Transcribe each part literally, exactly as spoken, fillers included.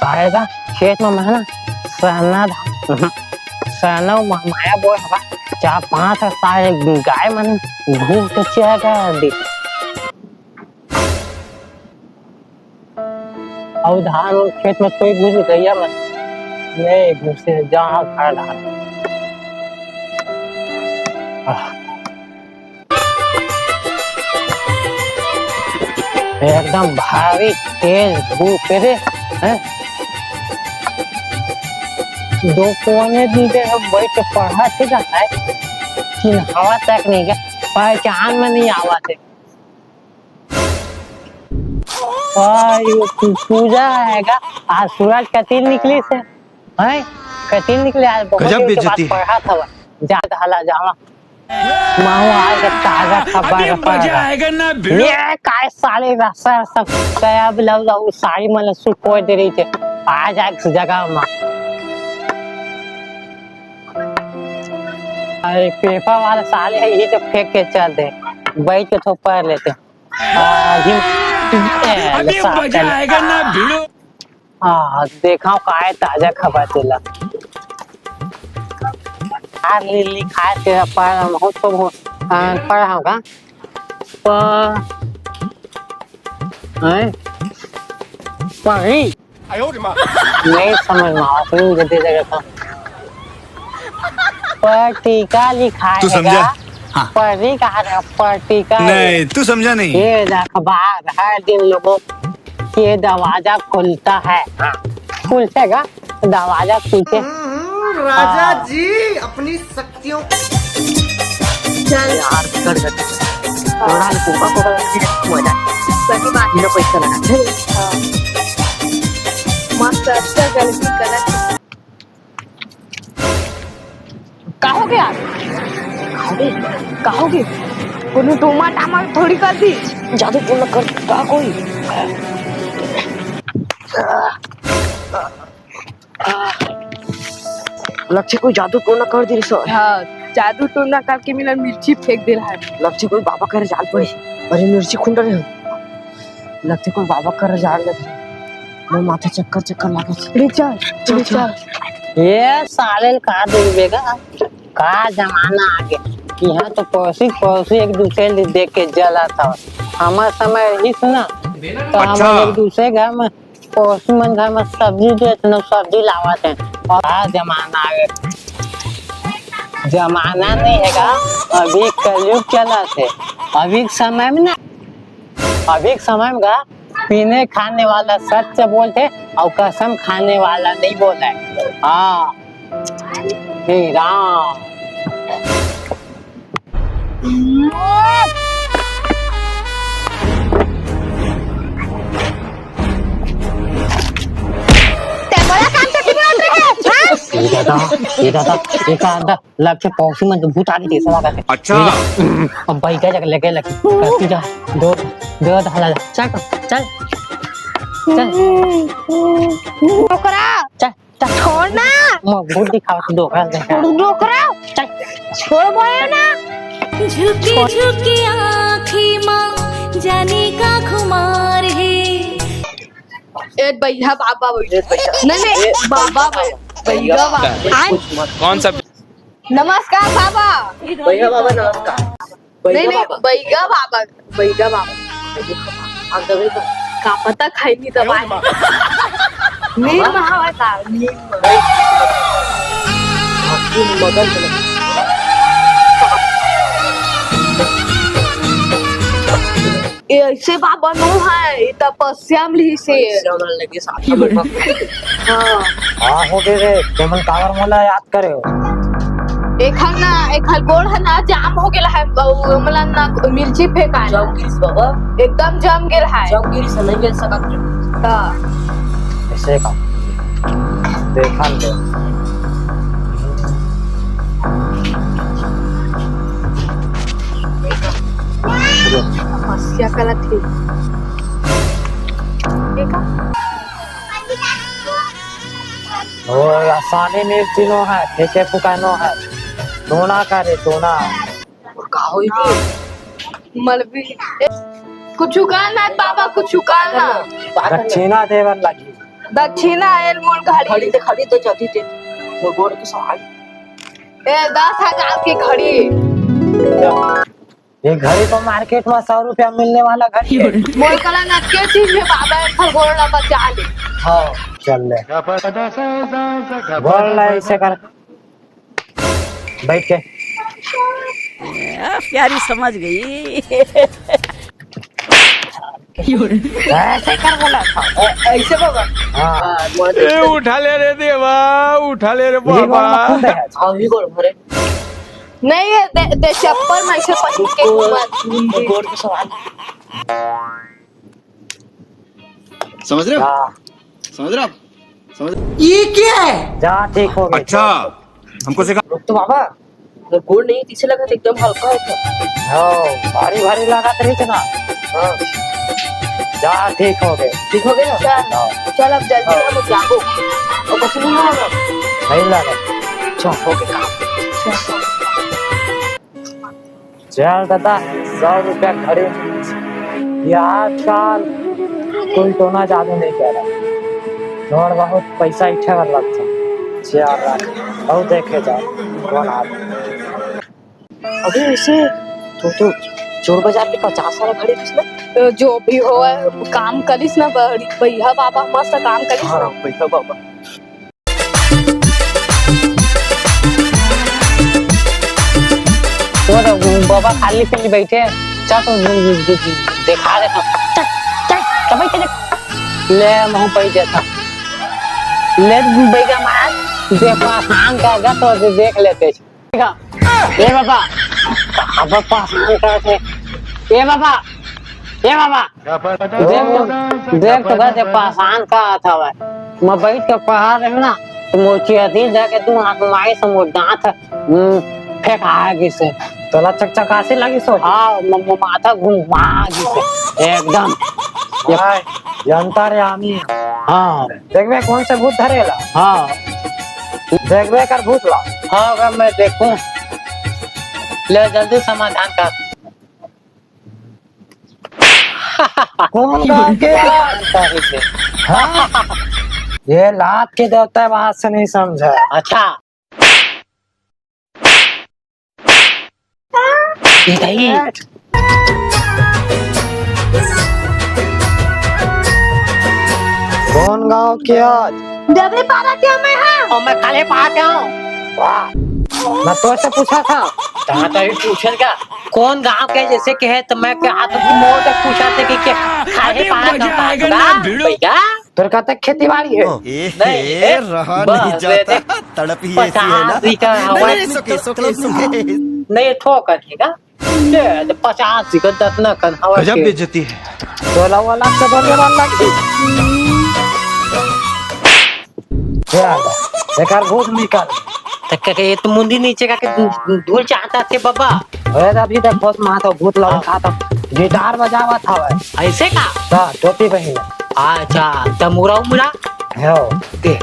आएगा खेत में मैं ना सरना धान, सरना म-, माया बोय हवा, चार पांच सारे गाय मन घूम के चेहरा कर दी। अउ धान खेत में कोई घुस गया मन नहीं घुसे, जहाँ खा धान। आह। एकदम भारी तेज धूप हे रे, हैं? दो कोने दीदे हम बैठ के पढ़ा थे का है? चिन्हावा तक नहीं गया, पहचान में नहीं आवा थे। और ये पू-, पूजा है का? आज सूरज कतिल निकली से, हैं? कतिल निकले आज, बहुत गजब दिन के बाद बेइज्जती है। पढ़ा था, जा हला जावा। माहू आज ताजा खबर अभी मजा आएगा ना भिड़ो। ये काय साले रसा सब कया ब्लाउज और साड़ी मन सुखो दे रही थे। आ जा इस जगह में। अरे पेपर वाला साले है, ये तो फेंक के चल दे। बैठ के थोड़ा पढ़ लेते। आ, ये, ए, अभी मजा आएगा ना भिड़ो। हाँ, देखा काय ताजा खबर तेला। आ लिली खाए से पर हम हो तो हो, आ, पर होगा। पर, हैं? पर ही। नहीं समझ में आवत, नहीं जल्दी जगह था। पर टीका लिखाए तू समझा? हाँ। पर नहीं कहा था, पर टीका। नहीं, तू समझा नहीं। ये अखबार हर दिन लोगों के दरवाजा खुलता है। हाँ। खुलते का? दरवाजा खुलते। हम्म, राजा हाँ। जी, अपनी शक्तियों चल। यार, कर दे। थोड़ा कोका कोला पी ले, मजा। सही बात। बिना पैसा लगा। हाँ। मस्त, अच्छा, गलती गलत। का हो गया? का हो गया? कोनो टोमा टामा थोड़ी कर दी। जादू टोना कर का कोई? लगथे कोई जादू टोना कर दिस। हाँ, जादू टोना करके मिला मिर्ची फेंक दे रहा है। लगथे कोई बाबा करे जाल पड़ी। अरे मिर्ची खुंडा रे। लगथे कोई बाबा करे जाल लगे। मैं माथा चक्कर चक्कर लागत। ले चल, ले चल। ये साले ल का देखबे गा? का जमाना आ गया। यहाँ तो पड़ोसी पड़ोसी एक दूसरे ल देख के जलत हव। हमर समय रहिस ना, तो अच्छा। हमर एक दूसरे घर में पड़ोसी मन घर में सब्जी देत न, सब्जी लावत हे। और का जमाना आ गया। जमाना नहीं है गा, अभी कलयुग चलत हे। अभी के समय में ना, अभी के समय में गा, पीने खाने वाला सच बोलथे और कसम खाने वाला नहीं बोले। हाँ, हे राम। ते मोला काम से क्यों बोलत रहे? हाँ? ये दादा, ये दादा, ये का अंदर लगथे पड़ोसी मन के भूत आ गे तइसे लागत हे। अच्छा। अब बइगा जग लगे लगे। तू जा, दो, दो धाला जा। चल, चल। चल। डोकरा। चल, चल। छोड़ ना। मैं भूत दिखावत डोकरा ल। छोड़ डोकरा। चल। छोड़ बोले ना। झुकी झुकी आँखी मा जाने का खुमार हे। ए, बइहा बाबा बइठे। ए, बइहा। नहीं, नहीं, ए, बाबा बइहा। बइहा बाबा। कुछ मत। कौन सा? नमस्कार बाबा। बइहा बाबा, नमस्कार। नहीं, बइहा नहीं, बाबा। बइहा बाबा, बइहा बाबा। आप दवाई का? का पता खाई नहीं दवाई। नींद में हवा का, नींद में। मगन चला। ए, ऐसे बाबा नो है, ये तपस्या में लिहिस हे। तपस्या में लगे साथ में। हाँ। हाँ, हो गे रे, तुमन काबर मोला याद करे हो? एखर ना, एखर गोड़ है ना, जाम हो गेला है, उ, हमला ना मिर्ची फेंकाय। जम गिरिस बाबा। एकदम जम गेल है। जम गिरिस, नहीं मिल सकत रे। हाँ। ऐसे का? देखा ले। तपस्या करत हे। देखा? ओ, आसानी मिर्ची नो है, फेंके फुकाय नो है। टोना का रे, टोना। का होई रे? मलबी। कुछ कर ना बाबा, कुछ कर ना। अगर छेना देवर लगी। दक्षिणा आयल मोर घड़ी। घड़ी दे, घड़ी दे, जल्दी दे। मोर गोड़ के सवाल। ए, दस हजार की घड़ी। ये घड़ी तो मार्केट में सौ रुपया मिलने वाला घड़ी है। मोर करा नतके चीज में बाबा एक ठो गोड़ ला बचा ले। हाँ, चल ले। गोड़ ला ऐसे कर। बैठ के। आ, प्यारी समझ गई। ऐसे कर बोला था। ऐ-, ऐसे बाबा। हाँ। हाँ, गोड़ ए, उठा ले रे देवा, उठा ले रे ये गोड़ बाबा। में खून है। हाँ, ये गोड़ भरे। नहीं, ये दे, दे चप्पल में से पहन के घूमा। गोड़ के सवाल। समझ रहे हो? हाँ। समझ रहे हो आप? समझ ये क्या है? जा, ठीक हो गए। अच्छा, हमको सिखा। रुक तो बाबा, वो गोड़ नहीं, पीछे लगा था, एकदम हल्का होता। हाँ, भारी भारी लगा तो नहीं था ना। हाँ। जा, ठीक हो गए। ठीक हो गया? चल, हाँ। चल, अब जल्दी हाँ। हम जाबो। और कुछ नहीं होगा। नहीं लगा। अच्छा, हो गया काम। चल दादा, सौ रुपया घड़ी। ये आजकल कोई टोना जादू नहीं कर रहा। थोड़ा बहुत पैसा इकट्ठा कर लगता। चार लाख। और देखे जाओ, कौन आ रहा। अबे, वैसे तो, तो चोर बाजार के पचास वाला घड़ी किस ना? तो जो भी हो, काम करिस ना, बड़ी भैया बाबा मस्त काम करिस ना। हाँ, भैया बाबा। वो तो बाबा खाली खाली बैठे हैं। चल तो दे-, दे-, दे-, देखा देता। चल, चल, चल, बैठ, चल। ले, महू बैठ जाता। ले, बैठा मार। दे, पासान का गा तो दे-, देख लेते। ए बाबा, अब पासान का थे। ए बाबा, ए बाबा। देख तो, देख तो गा, देख पासान का था भाई। मैं बैठ के पढ़ा रहे ना, तो मोची अधीर जाके तू हाथ मारे से मोर दांत, हम्म, फेंका गिसे। तोला चकचकासी लगी सो? हाँ, म-, म-, माथा घुमा गिसे, एकदम। भाई, जनता रे आमी। हाँ। देखबे कौन से भूत धरेला? हाँ। देखबे कर भूत ला। हाँ, अगर मैं देखूं। ले जल्दी समाधान कर। कौन गांव के? हाँ। ये लात के देवता बात से नहीं समझा। अच्छा। ये नहीं। कौन गांव के आज? डबरी पारा के मैं हां। और मैं काले पारा के हूं। वाह, मैं तो से पूछा था। कहां तो ही पूछन का? कौन गांव के जैसे कहे तो मैं के हाथ की मोड़ तक पूछा थे कि के काले पारा के हूं भैया। तोर कतक खेती बाड़ी हे? ए, नहीं, ए, ए, रहा बस, नहीं जाता। ए, तड़प ही ऐसी है ना। पचास बीघा हवा नहीं, नहीं, सुखे, सुखे, सुखे। नहीं, ठोकर है का? ले, तो पचास बीघा दतना कन हवा गजब के। बेइज्जती है। तोला वाला से बोले वाला की। ये आ गया। बेकार भूत निकाल। तो क्या, क्या ये तो मुंडी नीचे का के धूल चाहता थे बाबा? अरे, अभी देख, होश में आता, भूत लगा हाँ। खाता। गिटार बजावा था भाई। ऐसे का? हाँ, टोपी पहने। अच्छा, तमुरा उमरा? हो। दे।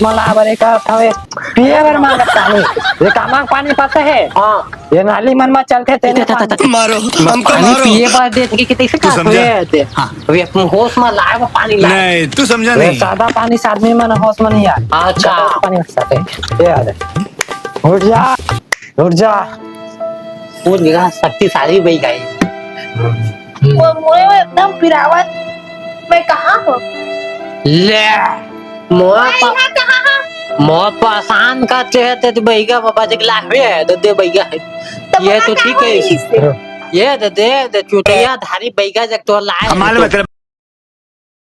मला बरे का था वे, पिए बर मांगत पानी। ये कामा पानी पता है? हाँ। ये नाली मन मा चलते तेने इधर, इधर, इधर। मारो, हमको पानी मारो। पिए बर दे, कि, कि, कैसे तू का समझा? पिए दे? हाँ। अभी अपन होश में लाए वो पानी लाए। नहीं, तू समझा ये नहीं। सादा पानी से आदमी मन होश में नहीं आए। अच्छा। गलत पानी में साथे। ये आ दे। उठ जा। उठ जा। वो जगह शक्तिशाली बई गई। वो मोए वो एकदम पिरावत। मैं कहाँ हूँ? ले, मोआ मैं पा-, यहाँ कहाँ हूँ? मोआ पासान का चेहरे ते तो बैगा बाबा जग लावे है, तो दे बैगा है। तो ये पता तो कहाँ ठीक है। है इससे? ये दे, दे, दे, चुटिया धारी बैगा जग तो लाए हम है मालूम तो। है तेरे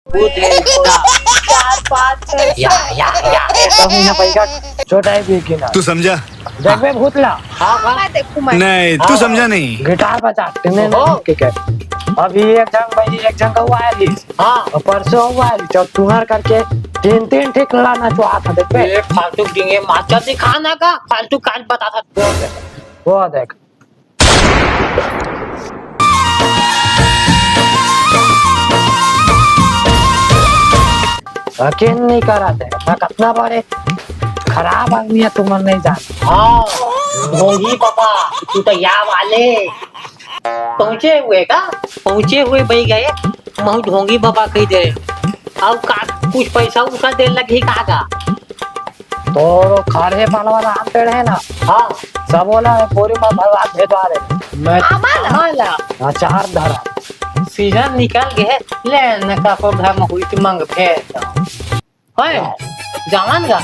वो दे, इसका। चार, पाँच, छह, या, सात। या, या। ऐसा हूँ यहाँ बैगा चोटाई भी की ना। तू समझा? देख बे भूतला। हाँ, हाँ। मैं देखूँ मैं। नहीं, तू हाँ। समझा नहीं। गिटार बजा, टिने ओहो। ने के के। अभी एक जन भाई, एक जन का हुआ है अभी। हाँ। और परसों हुआ है, जब तुम्हार करके तीन, तीन ठीक लाना चाहा था, देख बे। ये फालतू डिंगे माचा दिखाना का, फालतू काज बता था। वो देख, वो देख। यकीन नहीं करा थे, मैं कितना बड़े खराब आदमी है, तुम नहीं जानते। हाँ, ढोंगी बाबा, तू तो या वाले पहुंचे हुए का, पहुंचे हुए बही गए, महू ढोंगी बाबा कही दे रहे। अउ का कुछ पैसा उसका दे लगही का गा? तोरो खरहे पान वाला आम पेड़ हे ना, हाँ। सब ओला बोरी म भरवा भेजवा दे। मैं आमा ला। आमा ला। अचार धरा। सीजन निकल गे, ले न का को घर म हुई त मंग भेज दो। होय, जावन गा।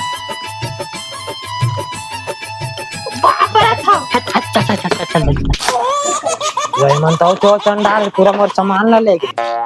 बाप रे था। चल, चल, चल, चल, चल, चल। जय मन तो चो चंडाल पूरा मोर सामान ला ले गे।